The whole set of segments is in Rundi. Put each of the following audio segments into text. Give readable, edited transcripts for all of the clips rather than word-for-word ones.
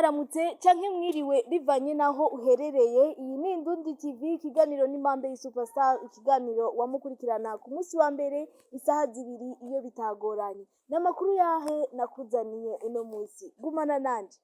Mwaramutse canke mwiriwe bivanye naho uherereye. Iyi ni Indundi TV, ikiganiro ni Monday Superstar, ikiganiro wamukurikirana ku munsi wa mbere isaha 2 iyo bitagoranye. N'amakuru yahe nakuzaniye uno munsi? Gumana nanje.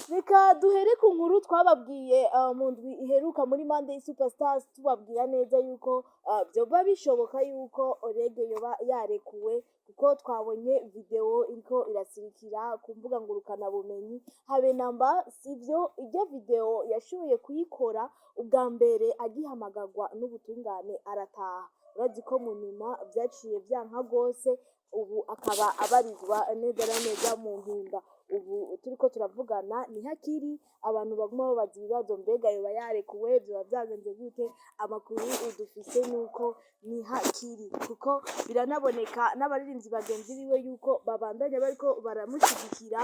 Reka duhere ku nkuru twababwiye mu ndwi iheruka muri Monday Superstars, tubabwira neza yuko vyoba bishoboka yuko Olegue yoba yarekuwe, kuko twabonye video iriko irasirikira ku mbuga ngurukana bumenyi. Habe namba sivyo, iryo video yashoboye kuyikora ubwa mbere agihamagarwa n'ubutungane arataha. Urazi ko mu nyuma vyaciye vyanka gose, ubu akaba abarizwa neza na neza mu Mpimba. Ubu turiko turavugana niho akiri. Abantu baguma babaza ibibazo: mbega yoba yarekuwe, vyoba vyagenze gute? Amakuru dufise nuko niho akiri, kuko biranaboneka n'abaririmbyi bagenzi biwe yuko babandanya bariko baramushigikira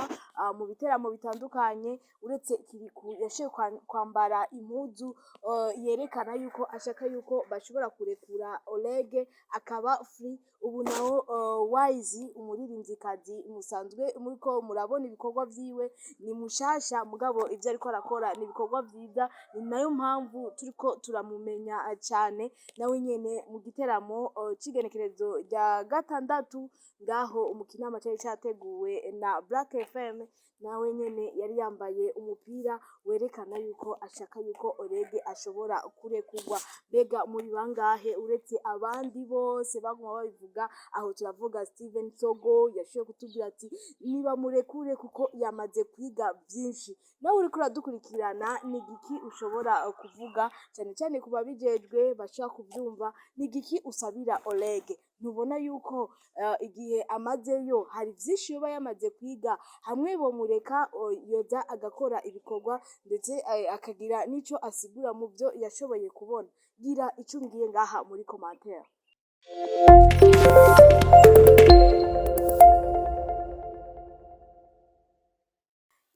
mu biteramo bitandukanye. Uretse Kiriku yashoboye kwambara impuzu yerekana yuko ashaka yuko bashobora kurekura Olegue akaba free. Ubu naho Wise, umuririmvyikazi musanzwe muriko murabona ibikorwa vyiwe, ni mushasha mugabo ivyo ariko arakora ni ibikorwa vyiza, ni nayo mpamvu turiko turamumenya cane. Nawe nyene mu giteramo c'igenekerezo rya 6 ngaho mu Kinama cari categuwe na Black FM, nawe nyene yari yambaye umupira werekana yuko ashaka yuko Olegue ashobora kurekurwa. Mbega muri bangahe uretse abandi bose baguma babivuga? Aho turavuga Steven Sogo yashoboye kutubwira ati nibamurekure kuko yamaze kwiga vyinshi. Nawe uriko uradukurikirana, ni igiki ushobora kuvuga, cane cane ku babijejwe bashobora kuvyumva? Ni igiki usabira Olegue? Ntubona yuko igihe amazeyo hari vyinshi yoba yamaze kwiga? Hamwe bomureka yoza agakora ibikorwa, ndetse akagira n'ico asigura mu vyo yashoboye kubona. Gira ico umbwiye ngaha muri commentaire.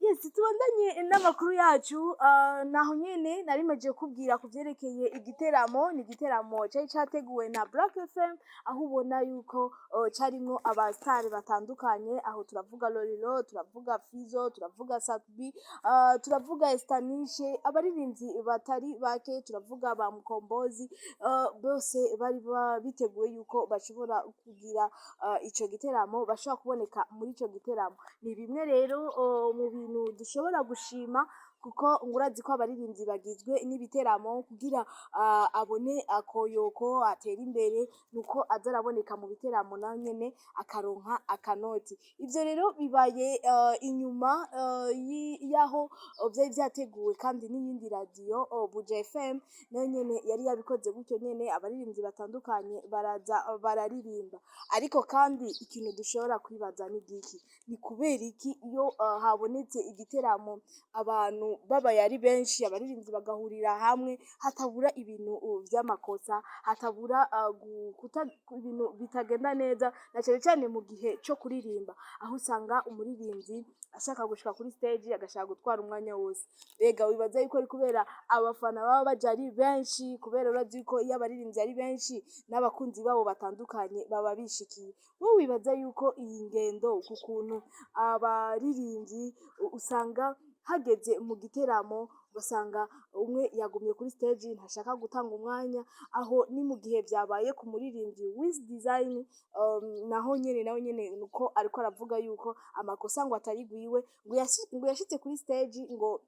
Yes, tubandanye n'amakuru yacu. Naho nyene nari maze kubwira ku vyerekeye igiteramo. Ni igiteramo cari categuwe na Black FM, aho ubona yuko carimwo abastar batandukanye. Aho turavuga Lolilo, turavuga Fizo, turavuga Satbi, turavuga Estanishe, abaririmbyi batari bake, turavuga ba Mukombozi, bose bari biteguye yuko bashobora kugira ico giteramo, bashobora kuboneka muri ico giteramo. Ni bimwe rero mu bintu dushobora gushima, kuko ngurazi ko abaririmbyi bagizwe n'ibiteramo kugira abone akoyoko atera imbere, nuko aza araboneka mu biteramo nawe nyene akaronka akanoti. Ivyo rero bibaye inyuma yaho vyari vyateguwe kandi n'iyindi radio Buja FM, nayo nyene yari yabikoze gutyo nyene, abaririmbyi batandukanye baraza bararirimba. Ariko kandi ikintu dushobora kwibaza ni giki? Ni kubera iki iyo habonetse igiteramo abantu babaye ari benshi, abaririmbyi bagahurira hamwe, hatabura ibintu vy'amakosa, hatabura ibintu bitagenda neza, na cane cane mu gihe co kuririmba, aho usanga umuririmbyi ashaka gushika kuri stage agashaka gutwara umwanya wose? Mbega wibaza yuko ari kubera abafana baba baje ari benshi? Kubera urazi yuko iyo abaririmbyi ari benshi n'abakunzi babo batandukanye baba bishikiye. Wowe wibaza yuko iyi ngendo, ku kuntu abaririmbyi usanga hageze mu giteramo ugasanga umwe yagumye kuri stage ntashaka gutanga umwanya? Aho ni mu gihe vyabaye ku muririmbyi Wiz Design, naho nyene nawe nyene nuko ariko aravuga yuko amakosa ngo atari gwiwe, ngo yashitse kuri stage ngo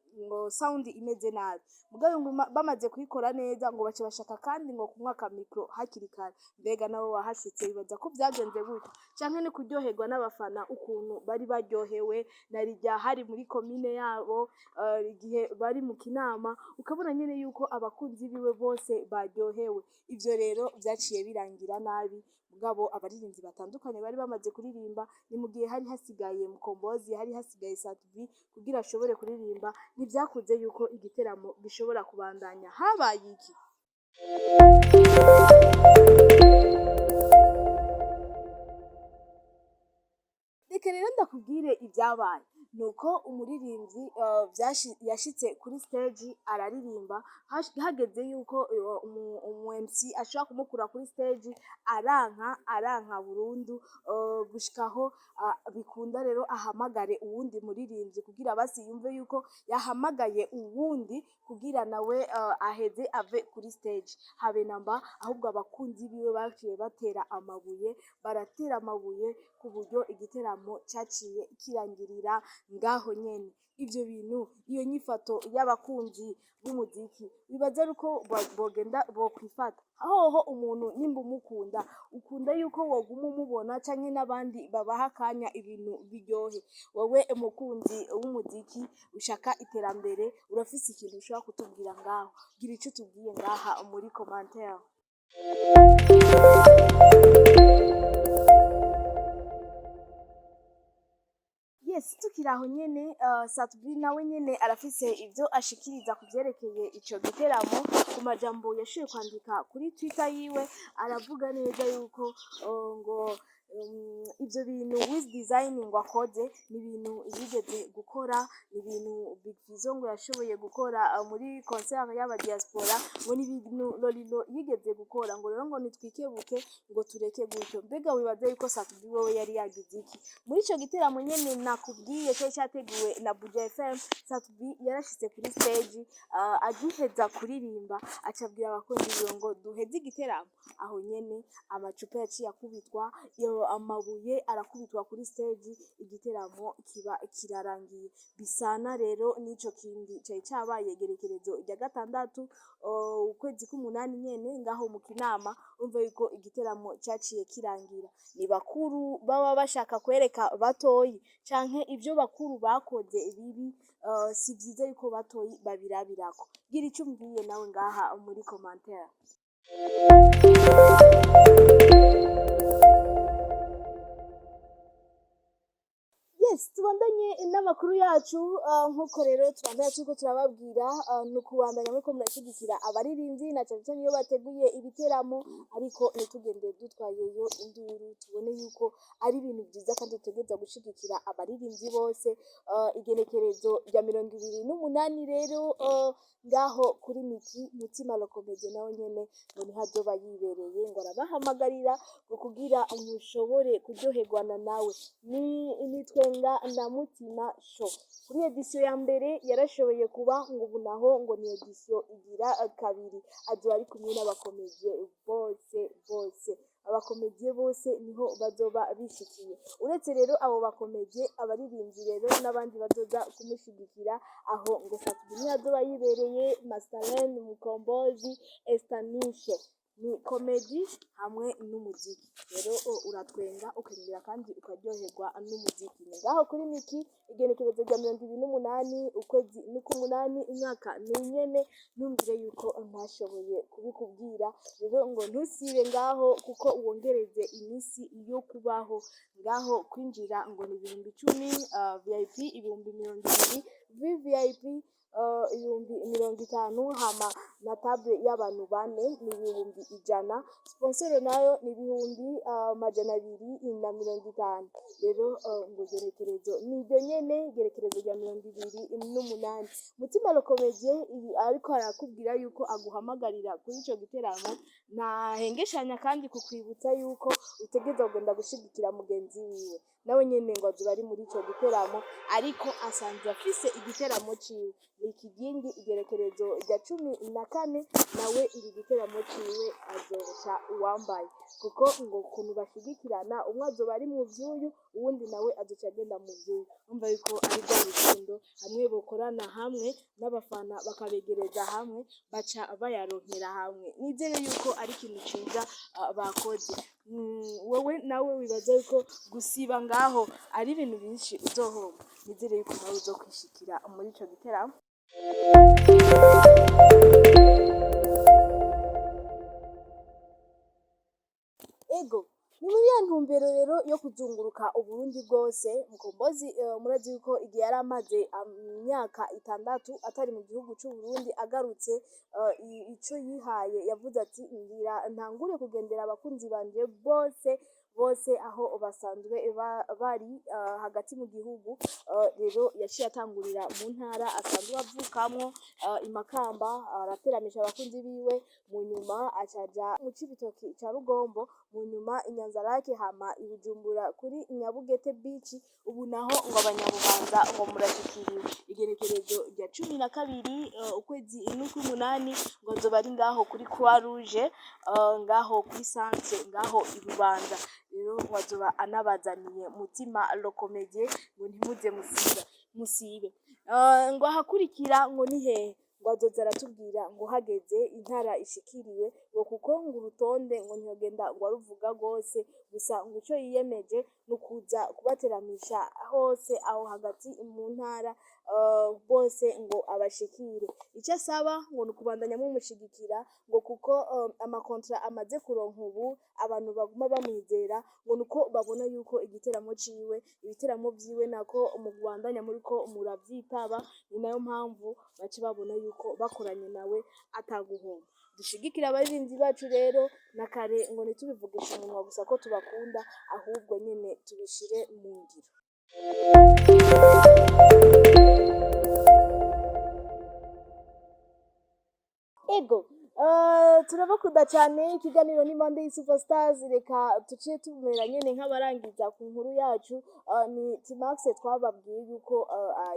sound imeze nabi, mugabo ngo bamaze kuyikora neza ngo bace bashaka kandi ngo kumwaka micro hakiri kare. Mbega nawe wahashitse, wibaza ko vyagenze gute? Canke ni kuryoherwa n'abafana ukuntu bari baryohewe na rirya hari muri komine yabo, igihe bari mu Kinama, ukabona nyene yuko abakunzi biwe bose baryohewe. Ivyo rero vyaciye birangira nabi, mugabo abaririmbyi batandukanye bari bamaze kuririmba. Ni mu gihe hari hasigaye Mukombozi, hari hasigaye Satbi kugira ashobore kuririmba, ntivyakunze yuko igiteramo gishobora kubandanya. Habaye iki? Reka Reka rero ndakubwire ibyabaye. Nuko umuririmbyi yashitse kuri stage araririmba, hageze yuko umu MC ashobora kumukura kuri stage, aranka, aranka burundu, gushikaho bikunda rero ahamagare uwundi muririmbyi kugira basi yumve yuko yahamagaye uwundi kugira nawe aheze ave kuri stage. Habe namba, ahubwo abakunzi biwe baciye batera amabuye, baratera amabuye ku buryo igiteramo caciye kirangirira ngaho nyene. Ivyo bintu, iyo nyifato y'abakunzi b'umuziki, wibaza yuko bogenda bokwifata? Hoho umuntu nimba umukunda, ukunda yuko woguma umubona canke n'abandi babaha akanya ibintu biryohe? Wewe mukunzi w'umuziki ushaka iterambere, urafise ikintu ushobora kutubwira ngaho? Gira ico utubwiye ngaha muri commentaire. Yes, tukiri aho nyene, Sat-B nawe nyene arafise ivyo ashikiriza ku vyerekeye ico giteramo. Ku majambo yashoboye kwandika kuri Twitter yiwe, aravuga neza yuko ngo ivyo bintu Wiz Design ngo akoze ni ibintu yigeze gukora, ni ibintu Big Fizzo ngo yashoboye gukora muri concert y'aba diaspora, ngo ni ibintu Lolilo yigeze gukora, ngo rero ngo nitwikebuke, ngo tureke gutyo. Mbega wibaza yuko Sat-B wewe yari yagize iki muri ico giteramo nyene nakubwiye cari categuwe na Buja FM? Sat-B yarashitse kuri stage, agiheza kuririmba aca abwira abakunzi biwe ngo duheze igiteramo aho nyene. Amacupa yaciye akubitwa, iyo amabuye arakubitwa kuri stage, igiteramo kiba kirarangiye. Bisana rero n'ico kindi cari cabaye igerekerezo rya 6 ukwezi k'umunani nyene ngaho mu Kinama. Urumva yuko igiteramo caciye kirangira. Ni bakuru baba bashaka kwereka batoyi, canke ivyo bakuru bakoze bibi, si vyiza yuko batoyi babirabirako? Gira ico umbwiye nawe ngaha muri commentaire. Yes, tubandanye n'amakuru yacu. Nk'uko rero tubandanya turiko turababwira, ni ukubandanya muriko murashigikira abaririmbyi, na cane cane iyo bateguye ibiteramo, ariko ntitugende dutwayeyo induru. Tubone yuko ari ibintu vyiza kandi dutegerezwa gushigikira abaririmbyi bose. Igenekerezo rya 28 rero, ngaho kuri Miki, Mutima le Comédien nawe nyene ngo niho azoba yibereye, ngo arabahamagarira ngo kugira mushobore kuryoherwana nawe. Ni Nitwenga na Mutima Show. Kuri édition ya mbere yarashoboye kuba, ngo ubu naho ngo ni édition igira kabiri, azoba ari kumwe n'aba comédiens bose bose. Aba comédiens bose niho bazoba bishikiye. Uretse rero abo ba comédiens, abaririmbyi rero n'abandi bazoza kumushigikira aho, ngo Sat-B niho azoba yibereye, Masterland, Mukombozi, Estanishe. Ni comédie hamwe n'umuziki. Rero uratwenga ukongera kandi ukaryoherwa n'umuziki. Ni ngaho kuri Miki, igenekerezo rya 28 ukwezi n'uk'umunani, umwaka ni nyene. Ntumbwire yuko ntashoboye kubikubwira. Rero ngo ntusibe ngaho kuko wongereze iminsi yo kubaho. Ngaho kwinjira ngo ni 10,000, VIP 20,000, VVIP 50,000, hama na table y'abantu bane ni 100,000, sponsor nayo ni 250,000. Rero ngo igenekerezo ni iryo nyene, igenekerezo rya 28. Mutima le Comédien ariko arakubwira yuko aguhamagarira kuri ico giteramo, ntahengeshanya kandi kukwibutsa yuko utegerezwa kugenda gushigikira mugenzi wiwe. Nawe nyene ngo azoba ari muri ico giteramo, ariko asanzwe afise igiteramo ciwe, ni Ikigingi, igerekerezo rya 14. Nawe iri giteramo ciwe azoca uwambaye, kuko ngo ukuntu bashigikirana, umwe azoba ari mu vy'uyu, uwundi nawe azoca agenda mu vy'uyu. Urumva yuko ari rwa rukundo, hamwe bokorana hamwe n'abafana bakabegereza hamwe, baca bayaronkera hamwe. Nizere yuko ari ikintu ciza bakoze. Wewe nawe wibaza yuko gusiba ngaho ari ibintu byinshi uzohomba? Nizere yuko nawe uzokwishikira muri ico giteramo. Ego, ni muri ya ntumbero rero yo kuzunguruka Uburundi bwose. Mukombozi, murazi yuko igihe yari amaze imyaka 6 atari mu gihugu c'Uburundi, agarutse, ico yihaye yavuze ati: "Ngira ntangure kugendera abakunzi banje bose." Bose. bose aho basanzwe bari hagati mu gihugu. Rero yaciye atangurira mu ntara asanzwe avukamwo, i Makamba, arateramisha abakunzi biwe, mu nyuma acaja mu Cibitoki ca Rugombo, mu nyuma i Nyanzarake, hama i Bujumbura kuri Nyabugete Beach. Ubu naho ngo abanyabubanza ngo murashikiriwe igenekerezo rya 12 ukwezi n'ukw'umunani, ngo azoba ari ngaho kuri Croix Rouge, ngaho kuri centre, ngaho i Bubanza. Rero ngo azoba anabazaniye Mutima le Comédien, ngo ntimuze musiba musibe. Ngo ahakurikira ngo ni hehe, ngo azoza aratubwira ngo hageze intara ishikiriwe, ngo kuko ngo urutonde ngo ntiyogenda ngo aruvuga rwose. Gusa ngo ico yiyemeje ni ukuza kubateramisha hose aho hagati mu ntara, bose ngo abashikire. Ico asaba ngo ni ukubandanya mumushigikira, ngo kuko ama contrats amaze kuronka ubu, abantu baguma bamwizera, ngo nuko babona yuko igiteramo ciwe, ibiteramo vyiwe nako mubandanya muriko muravyitaba, ni nayo mpamvu baca babona yuko bakoranye nawe ataguhomba. Dushigikire abaririmbyi bacu rero na kare, ngo ntitubivugishe umunwa gusa ko tubakunda, ahubwo nyene tubishire mu ngiro. Ego, turabakunda cyane. Ikiganiro ni Monday Superstars. Reka tuce tumera nyene nk'abarangiza ku nkuru yacu. Ni T-Max twababwiye yuko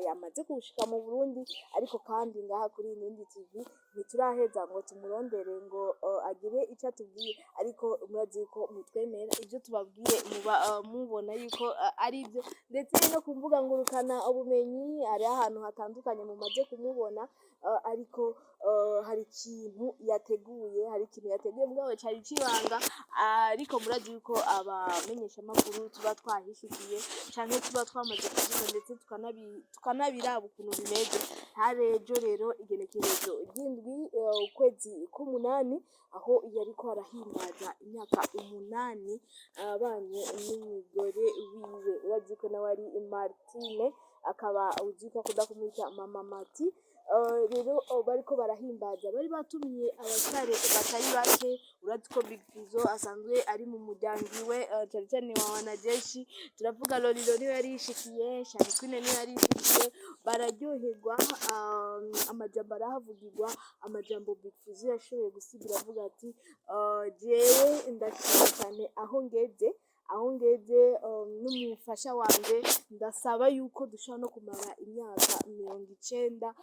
yamaze gushika mu Burundi, ariko kandi ngaha kuri Inindi TV ntituraheza ngo tumurondere ngo agire icyo atubwiye, ariko murazi yuko mutwemera ibyo tubabwiye, muba mubona yuko ari byo. Ndetse no ku mbuga ngurukana ubumenyi hari ahantu hatandukanye mumaze kumubona, ariko hari ikintu yateguye, hari ikintu yateguye mugabo cari cibanga, ariko murazi yuko abamenyeshamakuru tuba twahishikiye canke tuba twamaze kuvyumva, ndetse tukanabiraba ukuntu bimeze. Hari ejo rero igenekerezo ry'indwi, ukwezi k'umunani, aho yariko arahimbaza imyaka 8 abanye n'umugore wiwe. Urazi ko nawe ari Martine, akaba uzi ko akunda kumwita Mama Mati. Rero bariko barahimbaza, bari batumiye abasare batari bake. Urazi ko Big Fizzo asanzwe ari mu muryango iwe, cane cane wa Wanajeshi. Turavuga Lolilo niwe yari yishikiye, Shani Queen niwe yari yishikiye, bararyoherwa. Amajambo arahavugirwa, amajambo Big Fizzo yashoboye gusigira avuga ati: "Jewe ndashima cyane aho ngeze n'umufasha wanje. Ndasaba yuko dushobora no kumara imyaka 90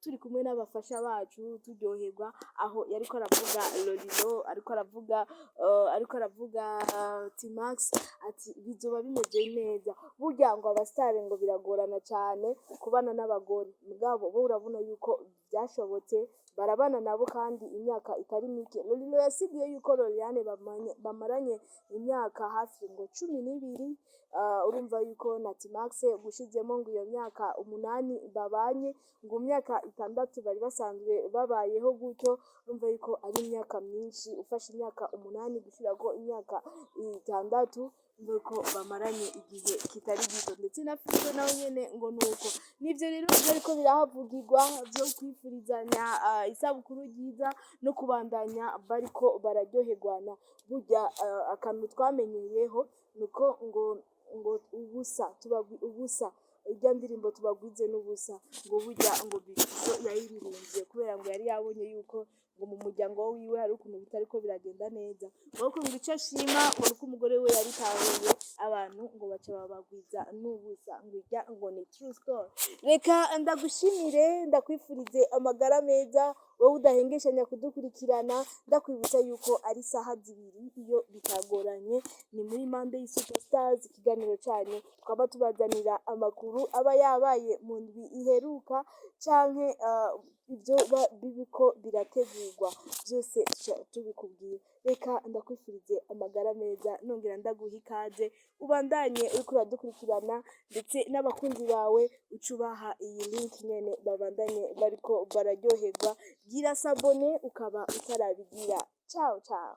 turi kumwe n'abafasha bacu, turyoherwa." Aho yariko aravuga Lolilo, ariko aravuga T-Max, ati bizoba bimeze neza. Burya ngo abasare ngo biragorana cyane kubana n'abagore, mugabo bo urabona yuko byashobotse, barabana nabo kandi imyaka itari mike. Lolilo yasiguye yuko Loliane bamaranye imyaka hafi ngo 12. Urumva yuko na T-Max gushizemo ngo iyo myaka 8 babanye, ngo imyaka 6 bari basanzwe babayeho gutyo, urumva yuko ari imyaka myinshi. Ufashe imyaka 8 gushirako imyaka 6, urumva ko bamaranye igihe kitari gito. Ndetse na Fizzo nawe nyene ngo nuko. Nivyo rero vyariko birahavugirwa vyo kwifurizanya isabukuru ryiza no kubandanya bariko bararyoherwana. Burya akantu twamenyeyeho nuko ngo ubusa tubagwi ubusa, irya ndirimbo tubagwize n'ubusa, ngo burya ngo Big Fizzo yayiririmbye kubera ngo yari yabonye yuko ngo mu muryango wiwe hari ukuntu bitariko biragenda neza, ngo ariko ngo ico ashima ngo nuko umugore we yabitahuye, abantu ngo baca babagwiza n'ubusa, ngo irya ngo ni true story. Reka ndagushimire, ndakwifurize amagara meza, wowe udahengeshanya kudukurikirana. Ndakwibutsa yuko ari saha 2 iyo bitagoranye, ni muri Monday Superstars, ikiganiro canyu twaba tubazanira amakuru aba yabaye mu ndwi iheruka canke ivyo biriko birategurwa, vyose tuca tubikubwira. Reka ndakwifurize amagara meza, nongera ndaguha ikaze ubandanye uriko uradukurikirana, ndetse n'abakunzi bawe uce ubaha iyi link nyene babandanye bariko bararyoherwa. Gira s'abonner ukaba utarabigira. Ciao ciao.